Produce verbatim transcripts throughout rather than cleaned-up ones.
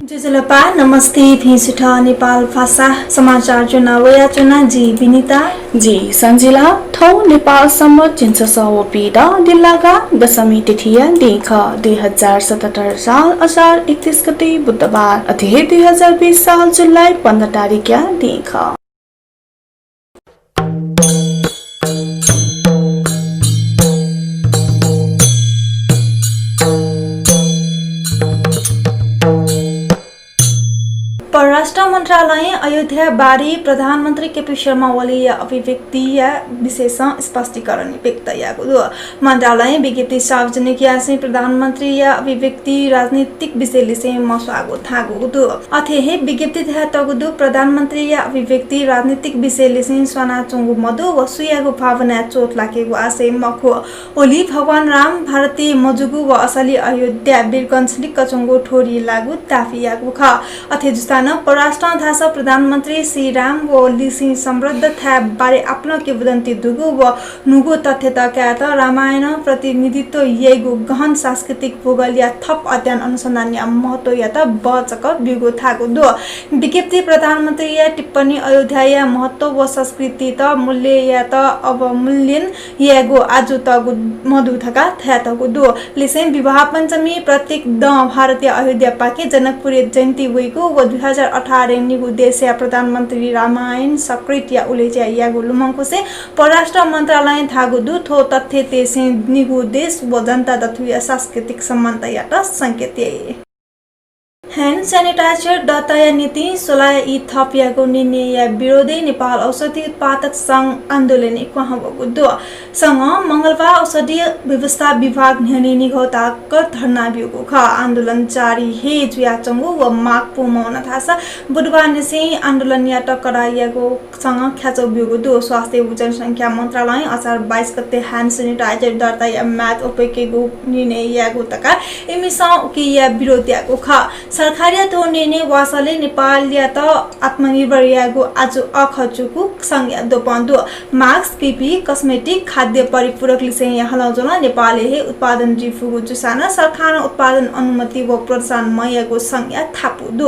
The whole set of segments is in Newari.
ज्वजलपा, नमस्ते, भिं सुथ, नेपाल भाषा समाचार ज्वना वयाच्वना जि विनिता। जि सञ्जिला। थौं नेपाल सम्बत झिंछसः व पीदँ दिल्लागा दशमी तिथिया दिं खः, दुई हजार सतहत्तर साल असार एकतीस गते बुधबार, अथे हे दुई हजार बीस साल जुलाई पन्ध्र तारिखया दिं खः। परराष्ट्र मन्त्रालयं अयोध्या बारे प्रधानमन्त्री केपी शर्मा ओलीया अभिव्यक्तिया विषयसं स्पष्टीकरण व्यक्त याःगु दु। मन्त्रालयं विज्ञप्ति सार्वजनिक यासें प्रधानमन्त्रीया अभिव्यक्ति राजनीतिक विषयलिसें मस्वाःगु धाःगु दु। अथे हे विज्ञप्ति धयातःगु दु, प्रधानमन्त्रीया अभिव्यक्ति राजनीतिक विषयलिसें स्वानाच्वंगु मदु व सुयागु भावनाय् चोट लाकेगु आशय मखु। ओली भगवान राम भारतीय मजूगु व असली अयोध्या वीरगञ्ज लिक्क च्वंगु ठोरी लाःगु दाबी याःगु खः। अथे जूसां नं परराष्ट्रं धाःसा प्रधानमन्त्री श्री राम व लिसें समृद्ध थाय् बारे आपालं किंवदन्ती दुगु व न्हूगु तथ्यत कायेत रामायणं प्रतिनिधित्व याइगु गहन सांस्कृतिक भूगोलया थप अध्ययन अनुसन्धानया महत्वयात बचक ब्यूगु धाःगु दु। विज्ञप्ति प्रधानमन्त्रीया टिप्पणी अयोध्याया महत्व व संस्कृतित मूल्ययात अवमूल्यन यायेगु आजु तःगु मदु धकाः धयातःगु दु। लिसें विवाह पञ्चमी प्रतीक दँ भारतीय अयोध्यापाखें जनकपुरय् जयन्ती वइगु व दुई हजार अठारय् निगू देशया प्रधानमन्त्री रामायण सकृतया उलेज्या याःगु लुमंकुसें परराष्ट्र मन्त्रालयं धाःगु दु, थ्व तथ्यतय्‌सें निगू देश व जनता दथुया सांस्कृतिक सम्बन्धयात संकेत याइ। Hand sanitizer दर्ताया निंतिं स्वलाया ई थप यायेगु निर्णयया विरोधय् नेपाल औषधि उत्पादक संघ आन्दोलनय् क्वहां वःगु दु। संघं मंगलबार औषधि व्यवस्था विभाग न्ह्यःने निघौ तक धर्ना ब्यूगु खः। आन्दोलन जारी हे जुयाच्वंगु व माग पूवंमवन धाःसा बुधबारनिसें आन्दोलनयात कडा यायेगु संघं ख्याच्वः ब्यूगु दु। स्वास्थ्य व जनसंख्या मन्त्रालयं असार बाइस गते hand sanitizer दर्ताया म्याद अप्वयेकेगु निर्णय याःगु धकाः इमिसं उकिया विरोध याःगु खः। सरकारया थ्व निर्णय वासलय् नेपालयात आत्मनिर्भर यायेगु आजु अःखः जूगु संघया द्वपं दु। Mask, PPE, cosmetic, खाद्य परिपूरक लिसेंया हलंज्वलं नेपालय् हे उत्पादन जुइफुगु जूसां नं सरकारं उत्पादन अनुमति व प्रोत्साहन मयाःगु संघया धापू दु।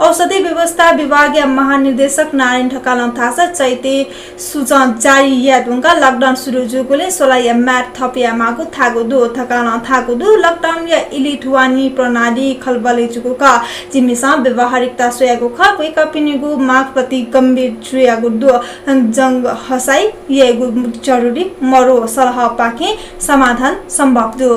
औषधि व्यवस्था विभागया महानिर्देशक नारायण ढकालं धाःसा चैतय् सुचं जारी याये धुंकाः lockdown सुरु जूगुलिं स्वलाया म्याद थप यायेमाःगु धाःगु दु। ढकालं धाःगु दु, lockdown या इलय् ढुवानी प्रणाली खलबली जूगु खः। जिमिसं व्यावहारिकता स्वयागु खः। वय्कःपिनिगु माग प्रति गम्भीर जुयागु दु। जंग हसाइ यायेगु जरुरी मरु। सलहपाखें समाधान सम्भव दु।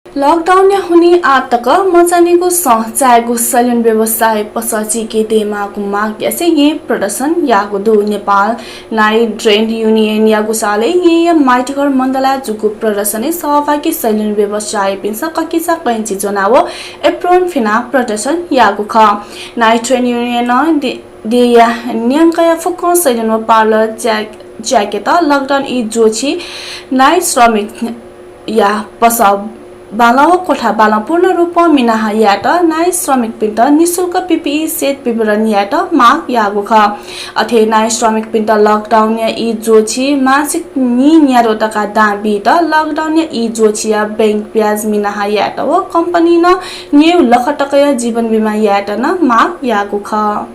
Lockdown या हुनिं आः तक मचानीगु सं चायेगु सैलुन व्यवसाय पसः चीके दयेमाःगु माग यासें येँ प्रदर्शन याःगु दु। नेपाल नाई ट्रेड युनियनया ग्वसालय् येँया माइतीघर मण्डलय् जूगु प्रदर्शनय् सहभागी सैलुन व्यवसायीपिन्सं ककिचा कैंची ज्वनाः व apron फिनाः प्रदर्शन याःगु खः। नाई ट्रेड युनियनं दे-, देय्‌या न्यंकया फुक्कं सैलुन व parlour च्या-, च्याकेत lockdown ई ज्वःछि नाई श्रमिक या पसः बालं व कोठा बालं पूर्ण रूपं मिनाः यायेत नाई श्रमिकपिन्त निशुल्क PPE set वितरण यायेत माग याःगु खः। अथे नाई श्रमिकपिन्त lockdown या ई ज्वःछि मासिक नीन्यादँ तका दां बीत lockdown या ई ज्वःछिया bank ब्याज मिनाः यायेत व कम्पनीं नं न्यय् लख तकया जीवन बिमा यायेत नं माग याःगु खः।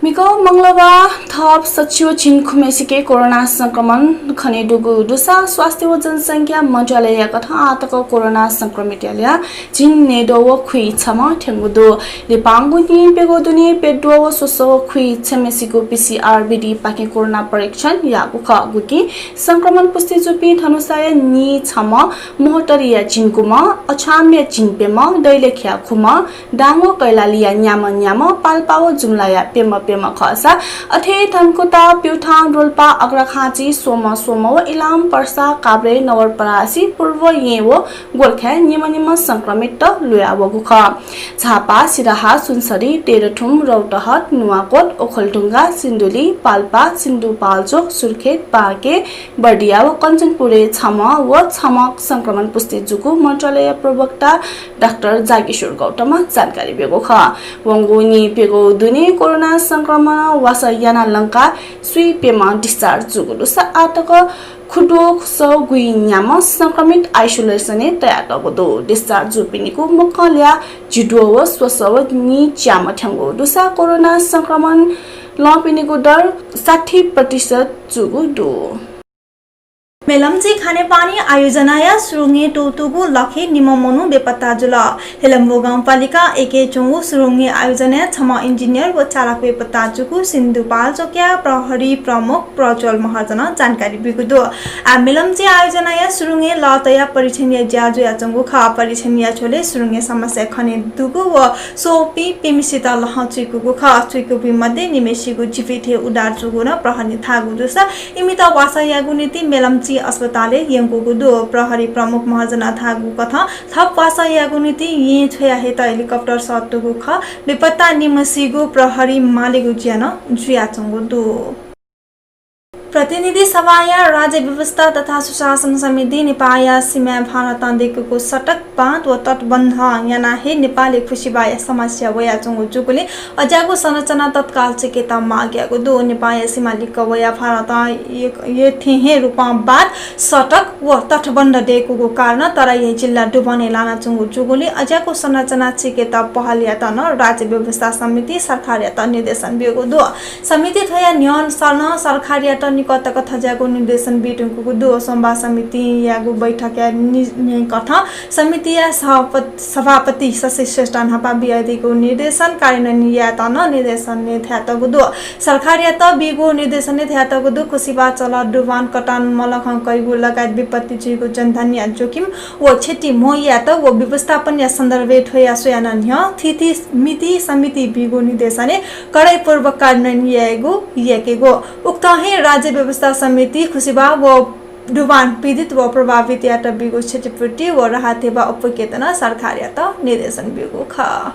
म्हिगः मंगलबार थप सच्छि व झिंखुम्हेसिके कोरोना संक्रमण खनेदुगु दुसा स्वास्थ्य व जनसंख्या मन्त्रालयया कथं आः तक कोरोना संक्रमितया ल्याः झिंन्हय्‌द्वः व खुइछम्ह थ्यंगु दु। लिपांगु नीप्यघौ दुने प्यद्वः व स्वसः व खुइछम्हेसिगु PCR विधिपाखें कोरोना परीक्षण याःगु खः। गुकिं संक्रमण पुष्टि जूपिं धनुषाया नीछम्ह, महोत्तरीया झिंकुम्ह, अछामया झिंप्यम्ह, दैलेखया खुम्ह, दाङ व कैलालीया न्याम्ह न्याम्ह, पाल्पा व जुम्लाया प्यम्ह प्यम्ह खःसा, अथे धनकुटा, प्युठान, रोल्पा, अग्राखाँची, स्वम्ह स्वम्ह व इलाम, पर्सा, काभ्रे, नवलपरासी, पूर्व येँ व गोर्खाय् निम्ह निम्ह संक्रमित ल्वयावःगु खः। झापा, सिराहा, सुनसरी, तेह्रथुम, रौतहट, नुवाकोट, ओखलढुङ्गा, सिन्धुली, पाल्पा, सिन्धुपाल्चोक, सुर्खेत, बाँके, बर्दिया व कञ्चनपुरय् छम्ह व छम्ह संक्रमण पुष्टि जूगु मन्त्रालय प्रवक्ता डाक्टर जागेश्वर गौतमं जानकारी ब्यूगु खः। वंगु नीप्यघौ दुने कोरोना संक्रमण वासः याना लंकाः स्वीप्यम्ह discharge जूगु दुसा आः तक खुद्वः सौ गुइन्याम्ह संक्रमित isolation-य् तयातःगु दु। Discharge जूपिनिगु मकंया झिद्वः व स्वसः व नीच्याम्ह थ्यंगु दुसा कोरोना संक्रमण लंपिनिगु दर साठी प्रतिशत जूगु दु। मेलम्ची खानेपानी आयोजनाया सुरुङय् त्वःतूगु लखय् निम्ह मनू बेपत्ता जुल। हेलम्बु गाउँपालिका एकय् च्वंगु सुरुङय् आयोजनाया छम्ह engineer व चालक बेपत्ता जूगु सिन्धुपाल्चोकया प्रहरी प्रमुख प्रज्वल महर्जनं जानकारी ब्यूगु दु। आः मेलम्ची आयोजनाया सुरुङय् लः तयाः परीक्षणया ज्या जुयाच्वंगु खः। परीक्षणया झ्वलय् सुरुङय् समस्या खने दुगु व स्वपिं प्यम्हेसित लहं चुइकूगु खः। चुइकूपिं मध्ये निम्हेसिगु जीवित हे उद्धार जूगु नं प्रहरीं धाःगु दुसा इमित वासः यायेगु निंतिं मेलम्ची अस्पतालय् यंकूगु दु। प्रहरी प्रमुख महर्जनं धाःगु कथं थप वासः यायेगु निंतिं येँ छ्वया हयेत helicopter सःतूगु खः। बेपत्ता निम्हसिगु प्रहरी मालेगु ज्या नं जुयाच्वंगु दु। प्रतिनिधि सभाया राज्य व्यवस्था तथा सुशासन समितिं नेपाःया सीमाय् भारतं दय्कूगु सडक, बाँध व तटबन्ध यानाः हे नेपालय् खुसिबाःया समस्या वयाच्वंगु जूगुलिं अज्याःगु संरचना तत्काल चीकेत माग याःगु दु। नेपाःया सीमा लिक्क वयाः भारतं य-, यथें हे रूपं बाँध, सडक व तटबन्ध दय्कूगु कारणं तराईया जिल्ला डुबने लानाच्वंगु जूगुलिं अज्याःगु संरचना चीकेत पहल यायेत नं राज्य व्यवस्था समितिं सरकारयात निर्देशन ब्यूगु दु। समितिं थ्वया न्ह्यः नं सरकारयात निकः तक थज्याःगु निर्देशन बीधुंकूगु दु। सोमबाः समितिं याःगु बैठकया निर्णय कथं समितिया सभाप-, सभापति शशि श्रेष्ठं न्हापा बियादीगु निर्देशन कार्यान्वयन यायेत नं निर्देशनय् धयातःगु दु। सरकारयात बीगु निर्देशनय् धयातःगु दु, खुसिबाः, चलः, डुबान, कटान, मलखं कइगु लगायत विपत्ति जुइगु जनधनया जोखिम व क्षति म्हो यायेत व व्यवस्थापनया सन्दर्भय् थ्वया स्वयाः नं न्ह्यः थीथी मिति समितिं बीगु निर्देशनय् कडाइपूर्वक कार्यान्वयन यायेगु याकेगु। उकथं हे राज्य व्यवस्था समितिं खुसिबाः व डुबान पीडित व प्रभावितयात बीगु क्षतिपूर्ति व राहत सेवा अप्वयेकेत नं सरकारयात निर्देशन ब्यूगु खः।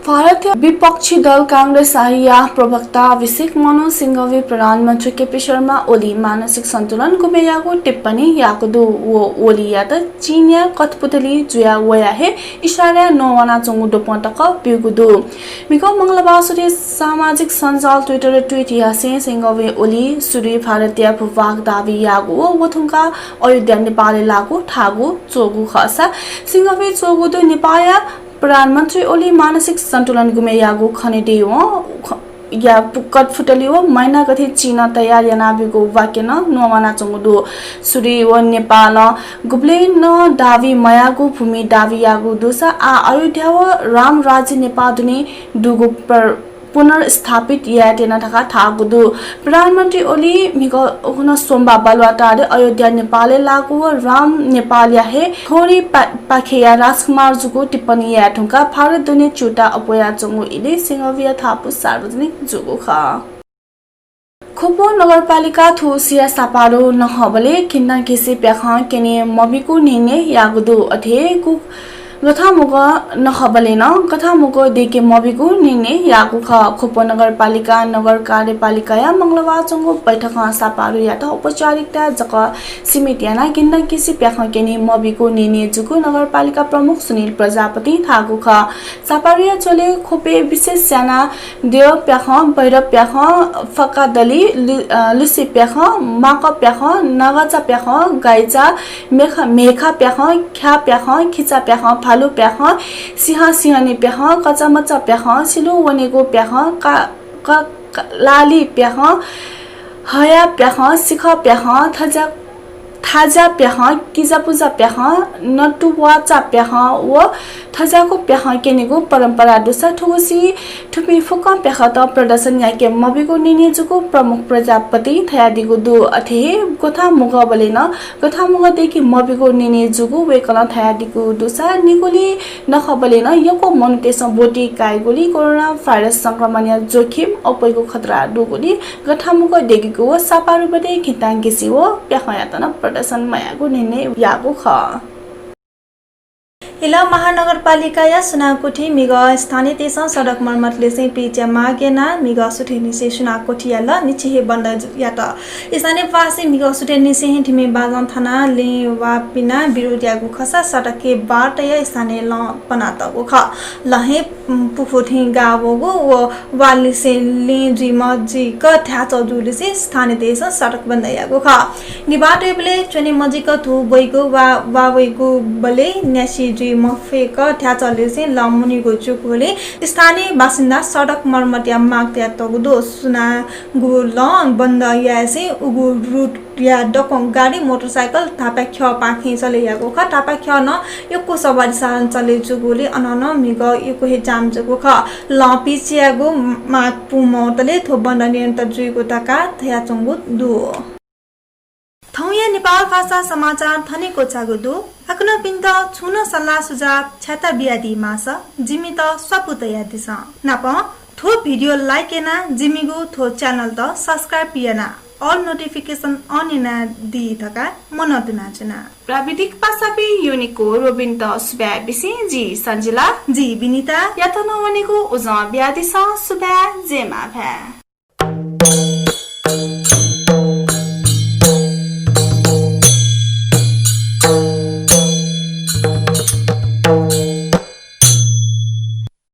भारतीय विपक्षी दल कांग्रेसया प्रवक्ता अभिषेक मनु सिंघवी प्रधानमन्त्री केपी शर्मा ओली मानसिक सन्तुलन गुमेयागु टिप्पणी याःगु दु। व ओलीयात चीनया कठपुतली जुया वयाः हे इशाराय् नवानाच्वंगु द्वपं तक ब्यूगु दु। म्हिगः मंगलबार सूर्य सामाजिक सञ्जाल Twitter-य् tweet यासें सिंघवी ओली सूर्य भारतया भूभाग दाबी याःगु व व धुंकाः अयोध्या नेपालय् लाःगु धाःगु च्वःगु खःसा सिंघवी च्वःगु दु। नेपाःया प्रधानमन्त्री ओली मानसिक सन्तुलन गुमेयाःगु खने दइवं ख-, या कठपुतली व मैनागथे चीनं तयार यानाब्यूगु वाक्य नं नवानाच्वंगु दु। सूर्य व नेपालं गुबलें नं दाबी मयाःगु भूमि दाबी याःगु दुसा आः अयोध्या व राम राज्य नेपाः दुने दुगु प्र-, पुनर्स्थापित यायेत्यना धकाः धाःगु दु। प्रधानमन्त्री ओली म्हिगः उखुन्हु सोमबाः बालुवाटारय् अयोध्या नेपालय् लाःगु व राम नेपालया हे थोरी पा-, पाखेया राजकुमार जूगु टिप्पणी याये धुंकाः भारत दुने च्यूताः अप्वयाच्वंगु इलय् सिंघवीया धापू सार्वजनिक जूगु खः। ख्वप नगरपालिकां थुगुसिया सापारु नखःबलय् घिन्ताघिसी प्याखं क्यने मबीगु निर्णय याःगु दु। अथे हे गु-, गथांमुगः नखःबलय् नं गथांमुगः दय्के मबीगु निर्णय याःगु खः। ख्वप नगरपालिका नगर कार्यपालिकाया मंगलबार च्वंगु बैठकं सापारुयात औपचारिकताय् जक सीमित यानाः घिन्ताघिसी प्याखं क्यने मबीगु निर्णय जूगु नगरपालिका प्रमुख सुनिल प्रजापतिं धाःगु खः। सापारुया झ्वलय् ख्वपय् विशेष यानाः द्यः प्याखं, भैरव प्याखं, फकादली, लु-, अ, लुसे प्याखं, माकः प्याखं, नागाचा प्याखं, गाइचा, मेखा, मेखा प्याखं, ख्या प्याखं, खिचा प्याखं, भालु प्याखं, सिंह सिंहनी प्याखं, कचामचा प्याखं, सिलु वनेगु प्याखं, का-, क-, क-, लाली प्याखं, हया प्याखं, सिखः प्याखं, थज्या थाज्या प्याखं, किजापुजा प्याखं, नटुवाचा प्याखं व थज्याःगु प्याखं क्यनेगु परम्परा दुसा थुगुसी थुपिं फुक्कं प्याखंत प्रदर्शन याके मबीगु निर्णय जूगु प्रमुख प्रजापतिं धयादीगु दु। अथे हे गथांमुगःबलय् नं गथांमुगः दय्के मबीगु निर्णय जूगु वय्कलं धयादीगु दुसा निगुलिं नखःबलय् नं यक्व मनूतय्सं ब्वति काइगुलिं कोरोना भाइरस संक्रमणया जोखिम अप्वयेगु खतरा दुगुलिं गथांमुगः दय्केगु व सापारुबलय् घिन्ताघिसी व प्याखंयात नं प्रदर्शन मयायेगु निर्णय याःगु खः। इलः महानगरपालिकाया सुनाकोठी म्हिगः स्थानीयतय्सं सडक मर्मत लिसें पिच्या माग यानाः म्हिगः सुथय्निसें सुनाकोठीया लः निछि हे बन्द यात। स्थानीयवासीं म्हिगः सुथय्निसें हे धिमय् बाजं थानाः लँय् वा पिनाः विरोध याःगु खःसा सडकय् बार तयाः स्थानीय लँ पनातःगु खः। लँय् पुखू थें गाः वःगु व वा लिसें लँय् जुइ मजिक थ्याचः जूलिसें स्थानीयतय्सं सडक बन्द याःगु खः। निभाः तयेबलय् च्वने मजिक धू ब्वइगु वा, वा वइगु बलय् न्यासि जुइ मफयेक थ्याचः लिसें लँ मुनीगु जूगुलिं स्थानीय बासिन्दां सडक मर्मतया माग तयातःगु दु। सुनागु लँ बन्द यासें उगु रुटया दक्वं गाडी, मोटरसाइकल धापा ख्यःपाखें चले याःगु खः। धापा ख्यः नं यक्व सवारी साधन चले जूगुलिं अन नं म्हिगः यक्व हे जाम जूगु खः। लँ पिच्यागु माग पूमवतले थ्व बन्द निरन्तर जुइगु धकाः धयाच्वंगु दु। थौंया नेपाल भाषा समाचार थन हे क्वचाःगु दु। हाकनं छिकपिन्त छुं नं सल्लाह सुझाव छ्याता बियादी माःसा जिमित स्वापू तयादिसँ। नापं थ्व भिडियो like यानाः जिमिगु थ्व च्यानलत subscribe यानाः all notification on यानादी धकाः मनंतुनाच्वना। प्राविधिक पासापिं योनिको रोबिनत सुभाय् बिसें जि सञ्जिला। जि बिनिता। यात नं वनेगु उजं बियादिसँ। सुभाय्, जय मांभाय्।